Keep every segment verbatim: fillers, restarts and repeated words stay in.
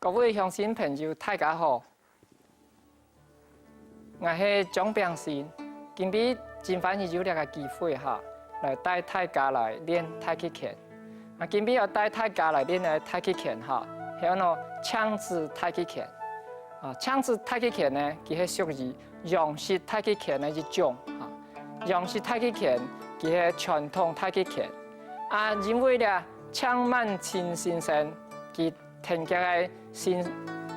各位鄉親朋友，大家好！𠊎係張炳新，今晡日真歡喜有這个機會哈，來帶大家來練太極拳。啊，今晡日愛帶大家來練个太極拳哈，係安到鏡子太極拳。啊，鏡子太極拳呢，佢係屬於楊式太極拳个一種啊。楊式太極拳佢係傳統太極拳。啊，因為呢，鄭萬清先生佢 跈佢个先，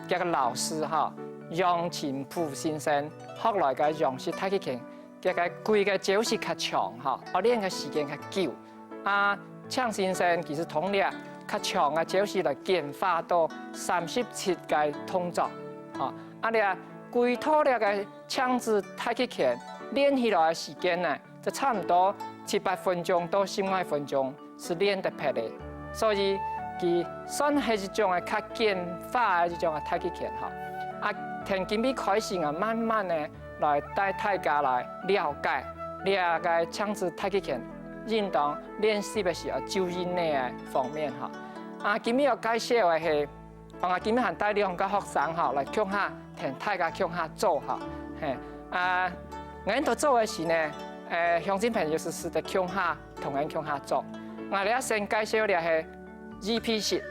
佢个老師哈，楊清甫先生學來个楊式太極拳，佢个歸个招式較長哈，愛練个時間較久。啊，鄭先生佢就同這較長个招式來簡化到三十七个動作，哈。啊，這歸套這个鏡子太極拳練起來个時間呢， 就差毋多七八分鐘到十五分鐘就練得忒了。所以佢算係一種个較簡化个一種个太極拳哈。啊，跈今晡日開始啊，慢慢个來帶大家來了解這个鏡子太極拳應當練習个時候注意哪个方面哈。啊，今晡日愛介紹个係 𠊎今晡日還帶兩个學生哈，來共下，跈大家共下做哈。係，啊，𠊎等做个時呢，鄉親朋友就使得共下，同𠊎等共下做。𠊎這先介紹个係一P式，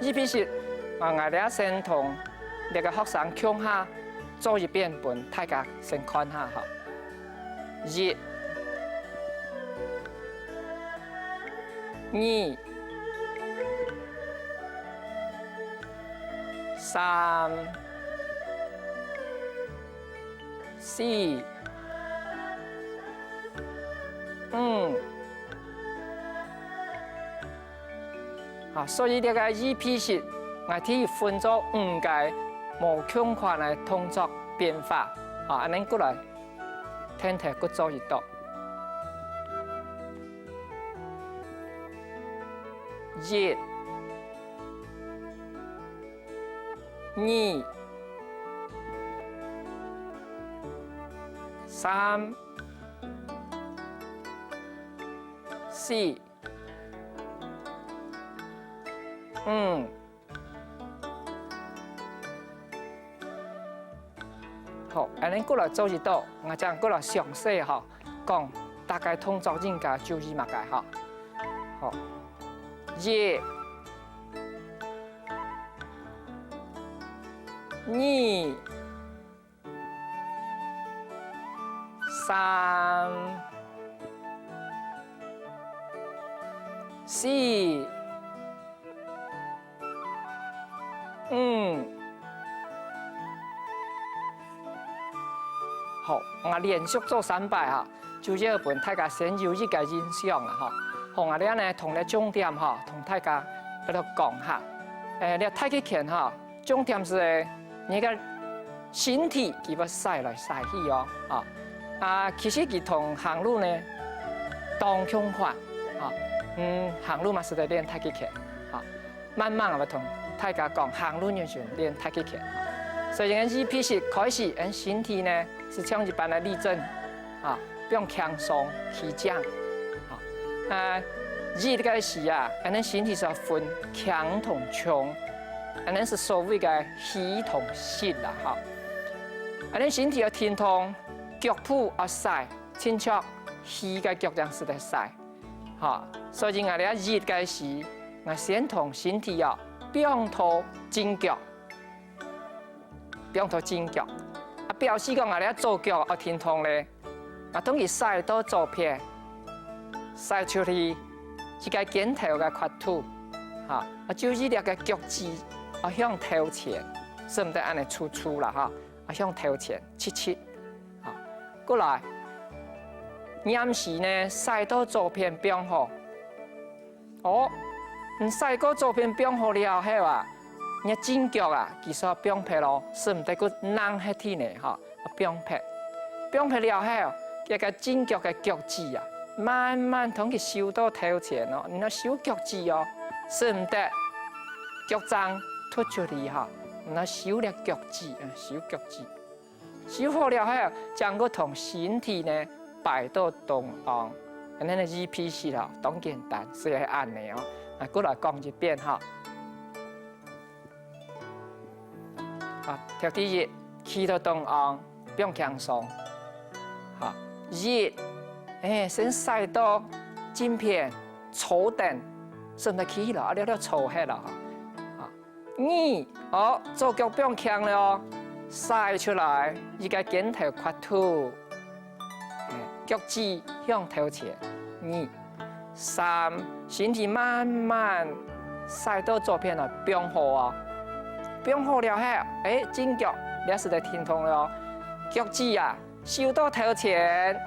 一P式，𠊎這先同這个學生共下做一遍，分大家先看下哈。一、二、 三、四、五。好，所以這个一P式，𠊎等分做五个無共款个動作變化。好，恁仔過來，跈等過做一到。一、 二、三、四、五。好，恁仔過來做一到，𠊎正過來詳細哈，講逐个動作應該注意麼个哈。好，一、 二、三、四、五。好，𠊎連續做三擺哈，主要分大家先有一个印象啦哈。好，𠊎這呢同這重點哈，同大家來講下。欸，這太極拳哈， 重點係，你个身體佢會徙來徙去哦，啊，啊，其實佢同行路呢，當共款，啊，嗯，行路嘛係在練太極拳，啊，慢慢𠊎會同大家講行路仰仔練太極拳，啊，所以𠊎等一P式開始，𠊎等身體呢係像一般个立正，啊， 放輕鬆，企正。啊，一个時啊，𠊎等身體係分輕同重，𠊎等係所謂个虛同實啦，哈。𠊎等身體愛停動，腳步愛徙，親像虛个腳正使得徙，哈。所以𠊎這一个時，𠊎先同身體啊，放到正腳。 放到正腳。啊，表示講𠊎這左腳愛停動咧，𠊎同佢徙到左片，徙出去，這个肩頭个闊度，哈，啊，注意這个腳趾愛向頭前，使毋得恁仔粗粗啦，哈，愛向頭前，直直，哈。過來，黏時呢，徙到左片放好， 哦，你徙過左片放好了後啊，你个正腳啊，其實愛放撇咯，使毋得佢躘忒地泥哈，愛放撇。放撇了後，這个正腳个腳趾啊，慢慢同佢收到頭前哦，你愛收腳趾哦，使毋得腳踭突出去哈，你愛收這腳趾，嗯，收腳趾。 收好了後，正過同身體呢擺到中央，恁仔呢一P式吼，當簡單，所以係恁仔哦。啊，過來講一遍哈。啊，頭第一，企到中央，放輕鬆。好，一，欸，先徙到正片，坐等，順便企起來，啊，了了坐核了哈。啊，二，哦，左腳放輕了哦，徙出來，一个肩頭闊肚，欸，腳趾向頭前。二， 三，身體慢慢徙到左片來，放好哦。放好了後，欸，正腳這時就停動了哦。腳趾啊，收到頭前。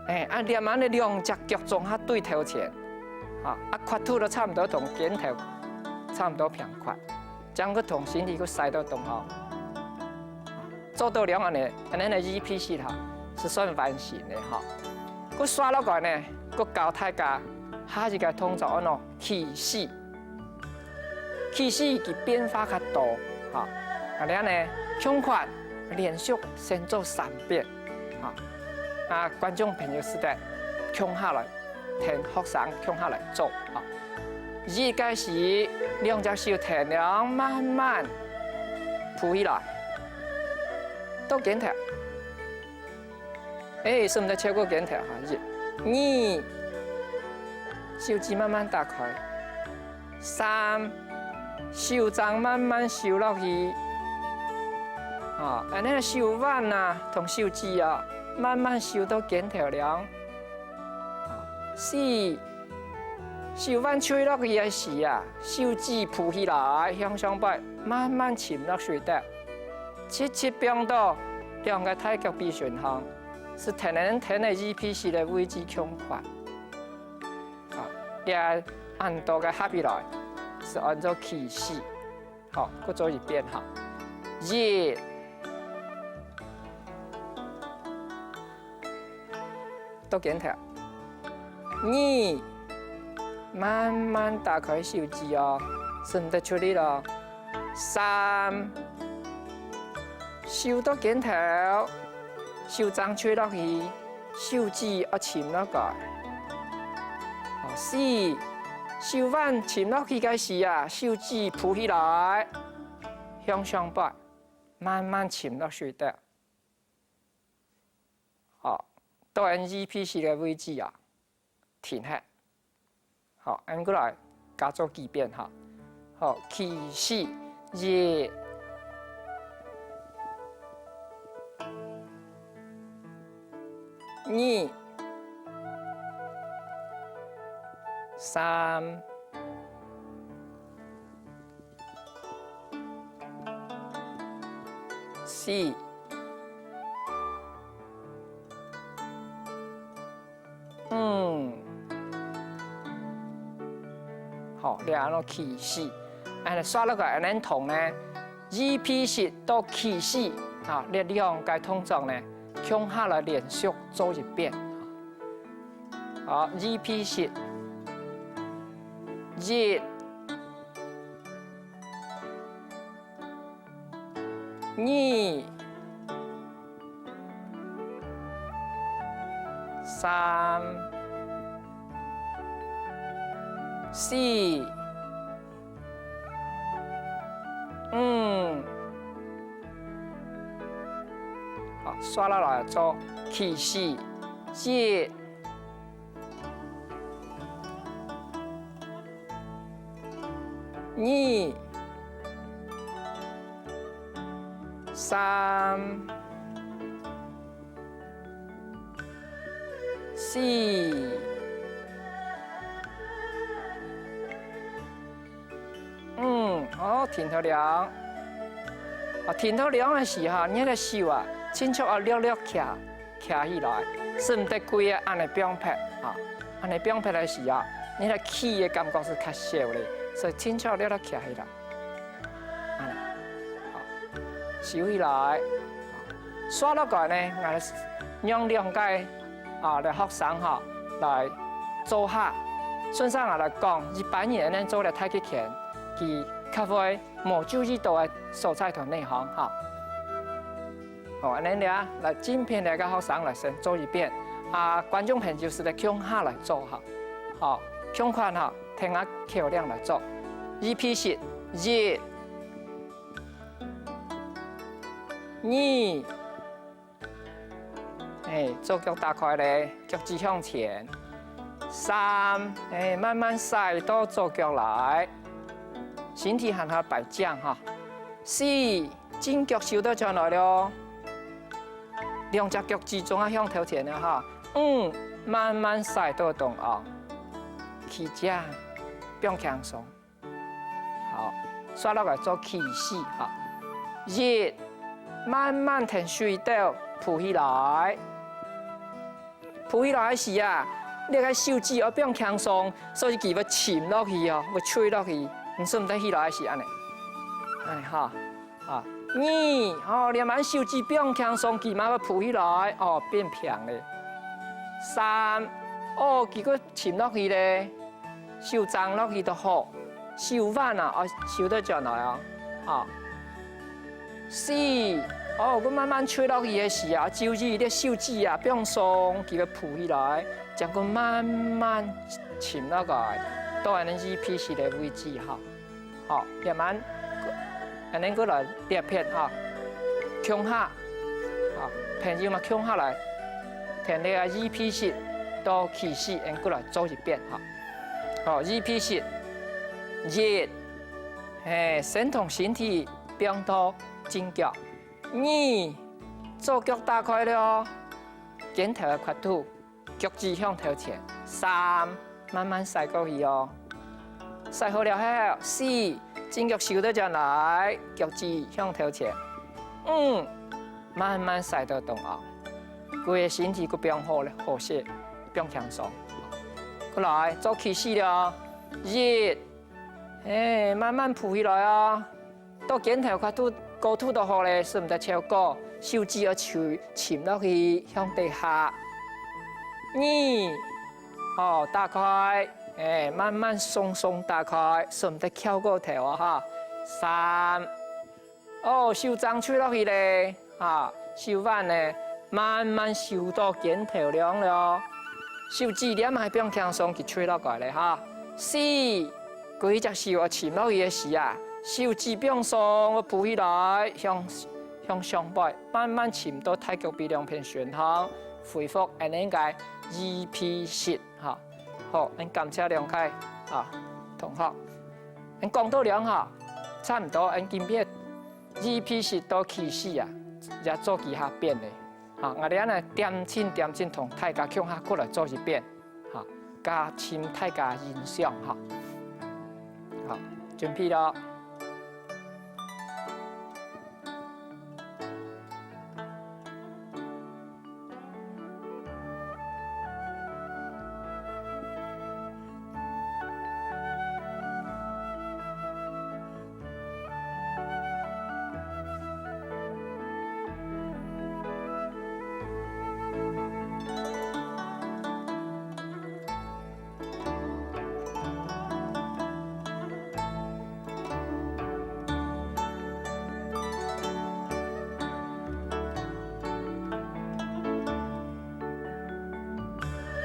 欸，啊，連鞭个兩隻腳總下對頭前。啊，啊，闊肚都差毋多同肩頭差毋多平闊。 將佢同身體佢徙到中央。做到了恁呢，恁呢个E P式哈，係算完成个哈。佢紲落來呢，佢教大家下一个動作安到起勢。起勢佢變化較多哈。啊，恁呢，共款連續先做三遍哈。啊，觀眾朋友使得共下來 同學生共下來做啊。一開始，兩隻手㧯等，慢慢跍起來，到肩頭。欸，使毋得超過肩頭哈。一、二，手指慢慢打開。三，手踭慢慢收落去。啊，恁呢手腕啊，同手指啊，慢慢收到肩頭了。 四，手腕垂落去个時啊，手指跍起來，向上背，慢慢沉落水底。直直放到兩个大腳髀脣項，係跈等跈等E P式个位置共款。啊，這恁多个合起來，係安到起勢。好，過做一遍哈。一， 到肩頭。二，慢慢打開手指哦，使毋得出力哦。三，收到肩頭，手踭垂落去，手指愛沉落來。好，四，手腕沉落去个時啊，手指跍起來，向上背，慢慢沉落水底。 好，到𫣆E P式个位置啊，停下。好，𫣆過來加做幾遍哈。好，起勢，一、二、三、 四。嗯。好，這安到起勢。恁呢，紲落來恁呢同呢，E P式到起勢，啊，這兩个動作呢，共下來連續做一遍。好，E P式，一、 二、三、四、五。好，紲落來做起勢，一、 二、三、四、五。好，停到這。啊，停到這个時候，你个手啊，盡量愛略略擎 擎起來，使毋得歸个恁呢放撇，哈，恁呢放撇个時啊，你个起个感覺係較少咧，所以盡量略略擎起來，恁呢，好，收起來。紲落來呢，𠊎讓兩个啊个學生哈來做下，順續𠊎來講，一般人恁呢做了太極拳，佢較會無注意到个所在同內容哈。 好，恁呢啊，來，今天這个學生來先做一遍。啊，觀眾朋友係來共下來做哈。好，共款哈，跈𠊎口令來做。E P式，一、二，哎，左腳打開咧，腳趾向前。三，哎，慢慢徙到左腳來，身體還較擺正哈。四，正腳收倒轉來了哦。兩隻腳趾總愛向頭前了哈。五，慢慢徙到中央。企正，放輕鬆。 好，紲落來做企四哈。一，慢慢跈水斗浮起來。浮起來个時啊，你个手指愛放輕鬆，所以佢會沉落去哦，會垂落去。你使毋得起來个時恁呢，恁呢哈。啊，二，哦，你慢手指放輕鬆，佢嘛會浮起來，哦，變平咧。三，哦，佢會沉落去咧。 手踭落去就好，手腕啊，愛收倒轉來哦。好。四，哦，佢慢慢垂落去个時啊，注意你手指啊，放鬆，佢會浮起來，將佢慢慢沉落來，到恁呢二P四个位置哈。好，慢慢，恁呢過來這片哈，共下，好，朋友嘛共下來，跈這个二P四到企四，恁過來做一遍哈。 好，二P四，一，嘿，先同身體放到正腳。二，左腳打開了哦，肩頭个闊度，腳趾向頭前。三，慢慢徙過去哦。徙好了後，四，正腳收倒轉來，腳趾向頭前。五，慢慢徙到中央。 歸个身體佢放好咧，好勢，放輕鬆。過來，做企四了哦。一，嘿，慢慢浮起來哦。到肩頭闊度，高度都好咧，使毋得超過，手指愛垂，沉落去，向底下。二，哦，打開，哎，慢慢鬆鬆打開，使毋得翹過頭哦哈。三， 哦，手踭垂落去咧，啊，手腕呢，慢慢收到肩頭量了哦。手指黏還放輕鬆，佢垂落來咧哈。四，歸隻手愛沉落去个時啊，手指放鬆，浮起來，向，向上背，慢慢沉到大腳髀兩片相䟘，恢復恁呢个二P四哈。好，恁感謝兩位啊，同學，恁講到兩下，差毋多，恁今日 二P四到企四啊，也做幾下遍咧。啊，𠊎等呢點陣點陣同大家共下過來做一遍，哈，加深大家印象哈。好，準備了。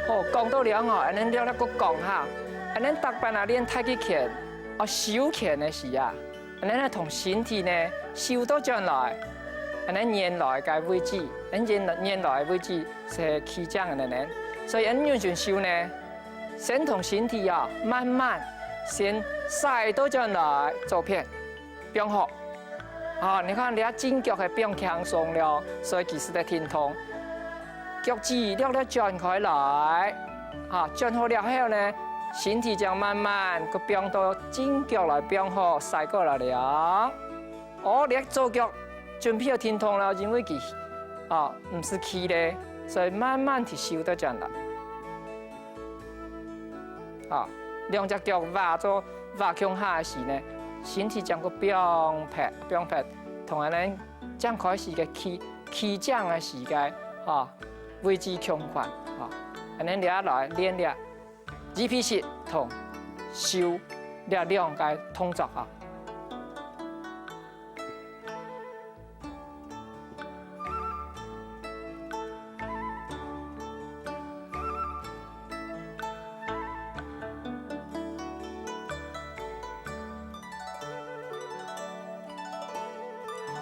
好，講到這哦，恁呢了來過講哈，恁呢逐擺啊練太極拳，哦，收拳个時啊，恁呢同身體呢收倒轉來，恁呢原來个位置，恁原，原來个位置係企正个呢，所以恁仰般收呢？ 先同身體啊，慢慢先徙倒轉來左片，放好。啊，你看這正腳係放輕鬆了，所以其實在停動。腳趾略略轉開來，啊，轉好了後呢，身體正慢慢个放到正腳來放好，徙過來了。 哦，這左腳準備要停動了，因為佢，啊，毋使企咧，所以慢慢地收倒轉來。啊，兩隻腳畫做畫共下个時呢，身體將佢放撇，放撇，同恁呢正開始个企，企正个時个，啊，位置共款，啊，恁呢這來練這二P四同收這兩个動作啊。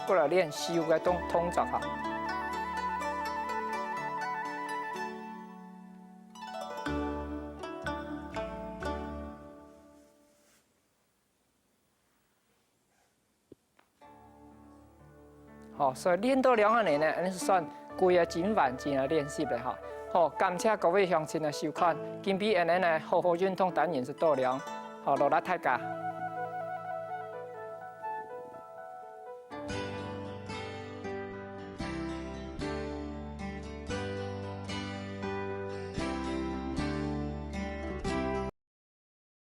過來練手个動動作哈。 好，所以練到兩下呢，恁呢算歸个真完整个練習了哈。好，感謝各位鄉親个收看，今晡日呢好好運動單元就到了，好，勞力大家。